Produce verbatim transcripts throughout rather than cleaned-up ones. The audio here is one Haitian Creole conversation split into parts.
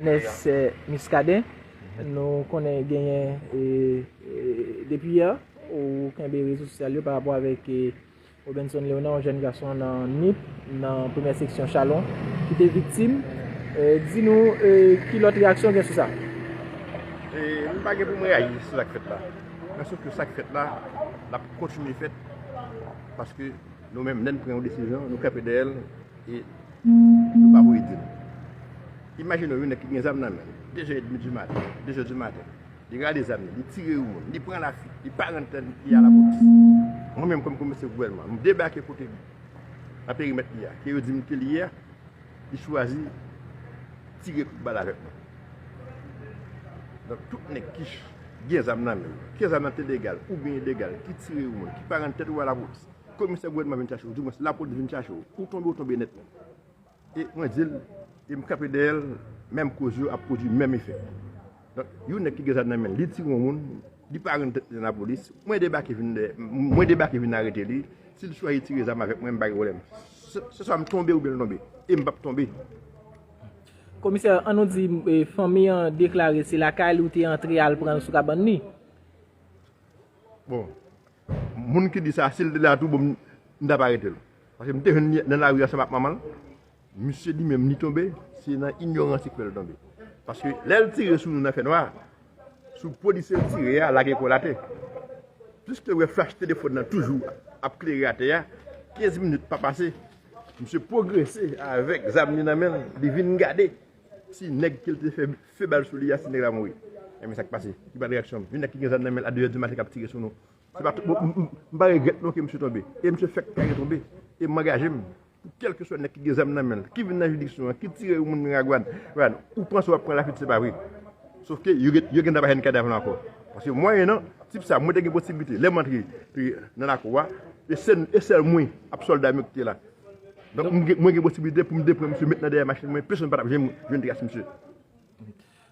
Ernest, eh, Muscadin, nou konnen genyen, eh, eh, depi yè, ou kenbe rezo sosyal yo pa rapò avèk, eh, Robenson Léonard, yon jèn gason nan Nip, nan premyè seksyon Chalon, ki te viktim. Eh, di nou, eh, ki lòt reyaksyon w gen sou sa? E m pa gen pou m reyaji sou sa k fèt la. Men sof ke sa k fèt la, l ap kontinye fèt. Paske nou menm, lè n pran yon desizyon, nou kanpe dèyè l e nou pa voye di l. Imajine w, yon nèg ki gen zam nan men l, de zè edmi di maten, de zè di maten, li rale zam li, li tire yon moun, li pran lafiit, li pa rann tèt li a lapolis. Mwen menm, kòm komisè gouvènman, m debake kote nan perimèt li a, ke yo di m ke li ye a, li chwazi tire kout bal avèk mwen. Donk, tout nèg ki ch- gen zam nan men yo, ke zam nan te legal oubyen ilegal, ki tire yon moun, ki pa rann tèt ou a lapolis, komisè gouvènman vin chache w, dimwens lapolis vin chache w, ou tonbe, ou tonbe nèt. E mwen di l, e m kanpe dèyè l, menm koz yo ap pwodui menm efè. Donk, yon nèg ki gen zam nan men l, li tire yon moun, li pa rann tèt li nan lapolis, mwen debake vin dèyè, mwen debake vin arete li, si l chwazi tire zam avèk mwen, m pa gen pwoblèm. Se se swa m tonbe oubyen l tonbe, e m p ap tonbe. Komisè, an nou di, eh, fanmi an deklare se lakay li w te antre al pran l sou kabann li. Bon, moun ki di sa, si l te la tou, bon, m, m t ap arete l. Paske m te jwenn li nan lari ansanm ak manman l. Misye li menm, li tonbe, se nan inyorans li k fè l tonbe. Paske lè l tire sou nou nan fènwa, sou polisye l tire a, lage kò l atè. Piske l wè flach telefòn nan toujou ap klere atè a, kenz minit pa pase, misye pwogrese avèk zam li nan men l, li vin gade si nèg ke l te fè, fè bal sou li a, si nèg la mouri. Enben, sa k pase? Ki pa t reyaksyon m? Yon nèg ki gen zam nan men l a de zè di maten k ap tire sou nou. Se pa tout, m, m, m pa regrèt non ke misye tonbe. E misye fèk kare tonbe. E m angaje m pou kèlkeswa nèg ki gen zam nan men l, ki vin nan jiridiksyon an, ki tire yon moun Miragwàn, Miragwàn, ou panse w ap pran lafiit, se pa vre. Sof ke yo gen, yo gentan pa jwenn kadav la ankò. Paske mwayennan tip sa, mwen te gen posiblite, lè m antre, e, nan lakou a, e sèl, e sèl mwen ap sòlda m yo ki te la. Donk, mwen gen, mwen gen posiblite pou m depran misye, met nan dèyè machin mwen, pèsonn pa t ap janm jwenn tras misye.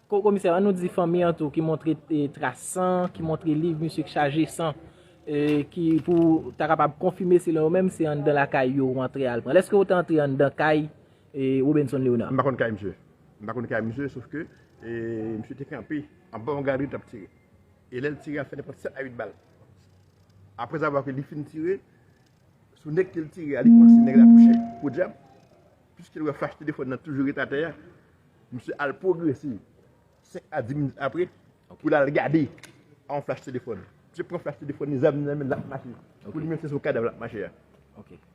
Ko- Komisè, an nou di fanmi an tou ki montre, eh, tras san, ki montre liv misye k chaje san, eh, ki pou ta kapab konfime selon yo menm se anndan lakay yo ou antre al pran l. Èske ou te antre anndan kay, eh, Robenson Léonard? M pa konn kay misye. M pa konn kay misye, sof ke, eh, misye te kanpe anba yon galri, t ap tire. E lè l tire, l fè nenpòt sèt a uit bal. Aprèzavwa ke li fin tire, sou nèg ke l tire a, li panse nèg la touche, podyab. Piske l wè flach telefòn nan toujou ret atè a, misye al pwogrese senk a dis minit apre pou l al gade a yon flach telefòn. Misye pran flach telefòn li, zam li nan men l, l ap mache. Pou li menm se sou kadav l ap mache a.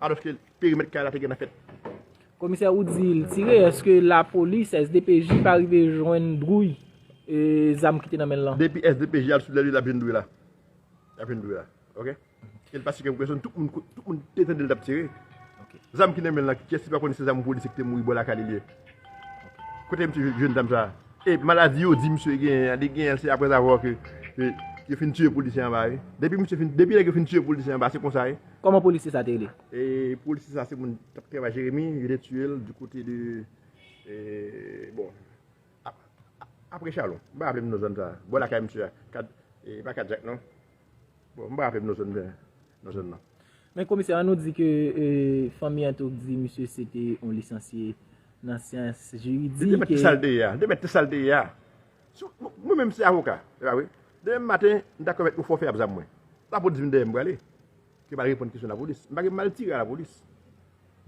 Alòske perimèt kay la te gentan fèt. Komisè, ou di l tire, èske lapolis, S D P J, pa rive jwenn dwouy, eh, zam ki te nan men l lan? Depi S D P J al sou lè li, l ap jwenn dwouy la. L ap jwenn dwouy la. Oke? E l pa site pèsonn, tout moun, tout moun te tande l t ap tire. Zam ki nan men l lan, kiyès ki pa konnen se zam yon polisye ki te mouri bò lakay li li ye? Kote misye jwenn zam sa a? E maladi yo di misye genyen an, li genyen l se aprèzavwa ke, ke yo fin tiye polisye anba, wi. Depi misye fin, depi nèg yo fin tiye polisye anba, se konsa, wi. Kòman polisye sa te rele? E polisye sa se moun t ap travay Jeremi, yo te tiye l du kote de, e, bon, ap- ap- apre Chalon. M pa raple m non zòn sa. Bò lakay misye a. Kad, e pa Kadjak non. Bon, m pa raple m non zòn, non zòn nan. Men komisè, an nou di ke, eh, fanmi an tou di misye se te yon lisansye nan syans jiridik. Li te mèt te sa l te ye a. Li te mèt te sa l te ye a. Si w- Mwen menm se avoka, se pa vre? Demen maten, m ta komèt yon fòfè ak zam mwen. Lapolis vin dèyè m prale. Ke m al reponn kesyon lapolis. M pa gen mal tire a lapolis.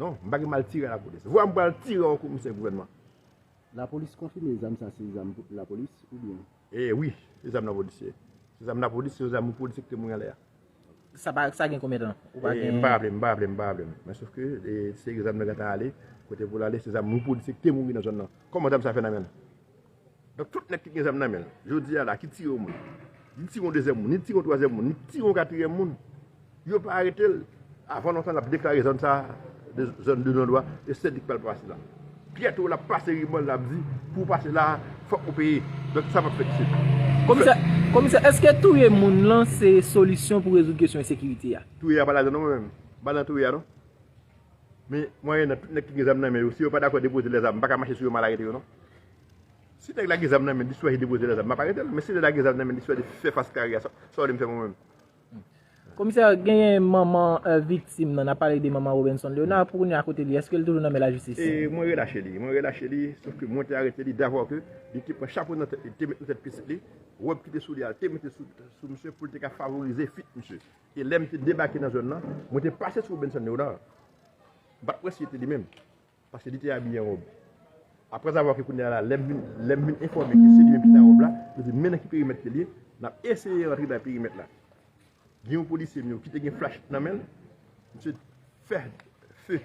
Non, m pa gen mal tire a lapolis. Vwa m pral tire yon komisè gouvènman. Lapolis konfime zam sa se zam lapolis oubyen? E wi, se zam lapolis ye. Se zam lapolis, se zam yon polisye ki te mouri anlè a. Sa pa, sa gen konbyen tan? Ou pa gen. M pa raple m, m pa raple m, m pa raple m. Men sof ke e, se zam nan gentan ale, kote pou l ale, se zam yon polisye ki te mouri nan zòn nan. Kòman zam sa fè nan men l? Donk tout nèg ki gen zam nan men l, jodi a la, ki tire yon moun, li tire yon dezyèm moun, li tire yon twazyèm moun, li tire yon katriyèm moun, yo pa arete l, avan lontan l ap deklare zòn sa a de zòn de non dwa, e se li k pral pase la. Pyèto l ap pase riban l, l ap di, pou w pase la a, fòk ou peye. Donk sa p ap fèt isit. Komisè, komisè, èske touye moun lan se solisyon pou rezoud kesyon ensekirite a? Touye a pa ladan non, mwen menm. M pa nan touye a non. Men mwayennan tout nèg ki gen zam nan men yo, si yo pa dakò depoze lèzam, m pa ka mache sou yo, m al arete yo non. Si nèg la gen zam nan men, li chwazi depoze lèzam, m ap arete l. Men si nèg la gen zam nan men, li chwazi fè fas kare a, sa, sa w vle m fè mwen menm? Komisè, genyen manman, eh, viktim nan, n ap pale de manman Robenson Léonard, pou kounye a kote li, èske l toujou nan men lajistis? E mwen relache li, mwen relache li, sòf ke mwen te arete li davwa ke li te pran chapo nan tèt li, li te met nan tèt pitit li, wòb ki te sou li a, li te mete sou, sou misye pou l te ka favorize fit misye. E lè m te debake nan zòn nan, mwen te pase sou Robenson Léonard. M pa t kwè si se te li menm. Paske li te abiye an wòb. Apre zavwa ke kounye a la, lè m vin, lè m vin enfòme ke se li menm ki te nan wòb la, yo di men nan ki perimèt ke l ye, n ap eseye rantre nan perimèt la. Gen yon polisye m yo ki te gen flach nan men l, misye fè fe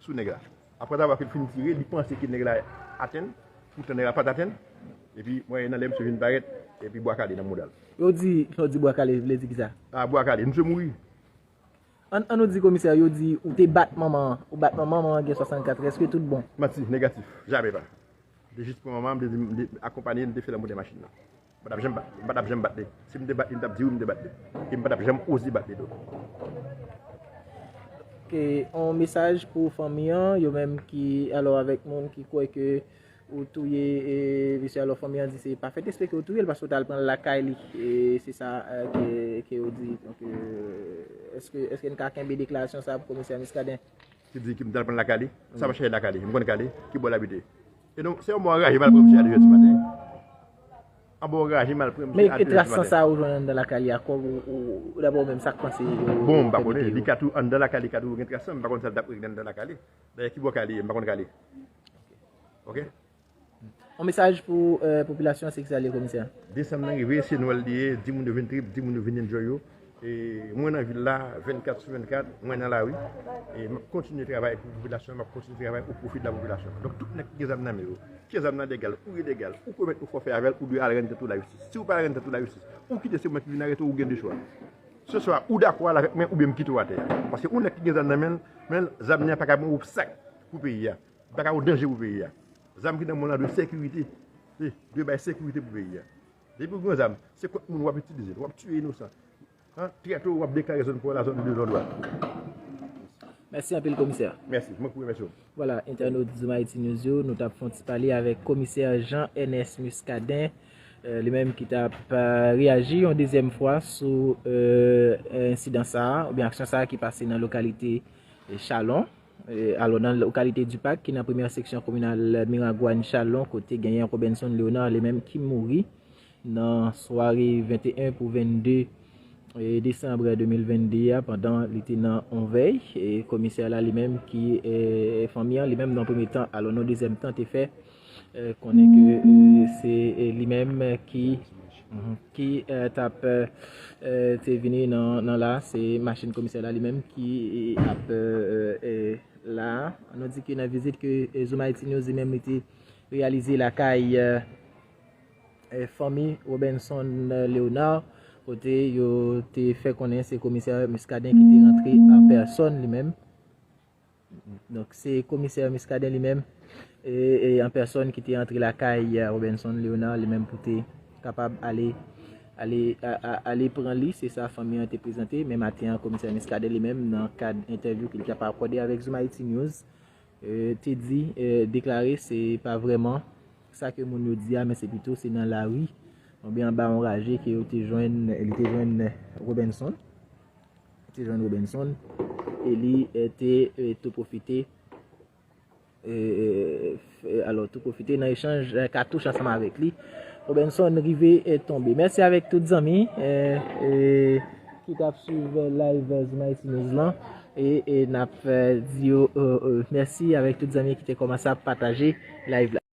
sou nèg la. Apre zavwa ke l fin tire, li panse ke nèg la atenn, poutan nèg la pa t atenn, epi mwen nan lè misye vin parèt, epi bwa kale nan mouda l. Yo di, lè w di bwa kale, vle di kisa? A, bwa kale, misye mouri. An, an nou di komisè, yo di ou te bat manman an, ou bat manman, manman an gen swasannkat, èske tout bon? Manti, negatif, jamè pa. M te jis pran manman an, m te di, m te akonpanye l, m te fè l anmoude machin nan. M pa t ap janm bat, m pa t ap janm bat li. Si m te bat li, m t ap di wi m te bat li. E m pa t ap janm oze bat li tou. Ok, on mesaj pou fanmi an, yo menm ki, alò avèk moun ki kwè ke ou touye e, visye alò fanmi an di se pa fèt espre ke ou touye l paske ou t al pran l lakay li e se sa e, ke, ke ou di donk e, èske, èske n ka kenbe deklarasyon sa pou komisè Muscadin? Ki di ki m t al pran l lakay li? Sa pa chache lakay li, m konn kay li, ki bò l abite? E donk se yon mò anraje m al pran misye a de zè di maten. Anba yon raje m al pran misye a de zè di maten. Men tras san sa ou jwenn anndan lakay li a kòb ou, ou, ou dabò ou menm sa k panse yo. Bon m pa konnen, li ka tou anndan lakay li ka toujou gen tras san, m pa konn sa l t ap regle anndan lakay li. Dayè ki bò kay li ye, m pa konn kay li. Ok. On mesaj pou eh, popilasyon an, se ki sa l ye komisè? Desanm nan rive, se Nwèl li ye, di moun yo vin trip, di moun yo vin enjoy yo. E mwen nan vil la vennkat sou vennkat, mwen nan lari. E m ap kontinye travay pou popilasyon an, m ap kontinye travay o pwofi de la popilasyon. Donk tout nèg ki gen zam nan men yo, ke zam nan legal ou ilegal, ou komèt yon fòfè avè l, ou dwe al rann tèt ou lajistis. Si ou pa al rann tèt ou lajistis, ou kite se mwen ki vin arete w, ou gen de chwa. Se swa ou dakò al avèk mwen oubyen m kite w atè a. Paske yon nèg ki gen zam nan men l, men l, zam li an pa ka yon obstak pou peyi a. Li pa ka yon danje pou peyi a. Zam ki nan men w lan dwe sekirite. Wi, dwe bay sekirite pou peyi a. Depi w gen yon zam, se kont moun w ap itilize l, w ap tiye inosan. An, trè to w ap deklare zòn pa w la zòn de non dwa. Mèsi anpil komisè. Mèsi, mwen k pou remèsye w. Vwala, entènot Zoom Haïti News yo, nou t ap fè yon ti pale avèk komisè Jean Ernest Muscadin, eh, li menm ki t ap eh, reyaji yon dezyèm fwa sou eh, ensidan sa a, oubyen aksyon sa a ki pase nan lokalite eh, Chalon. Eh, alò, nan lokalite Dipak, ki nan premyè seksyon kominal Miragwàn Chalon, kote genyen Robenson Léonard, li menm ki mouri nan sware venteyen pou vennde eh, desanm de mil vennde a, pandan li te nan on vèy. Eh, komisè la, li menm ki, eh, fanmi an, li menm nan premye tan, alò, nan dezyèm tan, te fè eh, konnen ke eh, se eh, li menm ki, mhm, ki eh, t ap eh, te vini nan, nan la, se machin komisè la li menm ki eh, ap eh, eh, la. Nou di ke nan vizit ke eh, Zoom Haïti News li menm li te reyalize lakay eh, eh, fanmi Robenson eh, Léonard, kote yo te fè konnen se komisè Muscadin ki te rantre an pèsòn li menm. Donk, se komisè Muscadin li menm, e, e an pèsòn ki te antre lakay eh, Robenson Léonard li menm pou te kapab ale, ale, a, a, ale pran li. Se sa fanmi an te prezante. Men maten an, komisè Muscadin li menm, nan kad entèvyou ke li t ap akòde avèk Zoom Haïti News, eh, te di, eh, deklare se pa vrèman sa ke moun yo di a, men se pito se nan lari oubyen anba yon raje ke yo te jwenn, li te jwenn Robenson. Te jwenn Robenson e li eh, te eh, tou pwofite eh, eh, f- eh, alò tou pwofite nan echanj eh, katouch ansanm avèk li. Robenson rive eh, tonbe. Mèsi avèk tout zanmi eh, eh, ki t ap swiv eh, live eh, Zoom Haïti News lan. E, e n ap eh, di yo eh, eh, mèsi avèk tout zanmi ki te kòmanse ap pataje live la.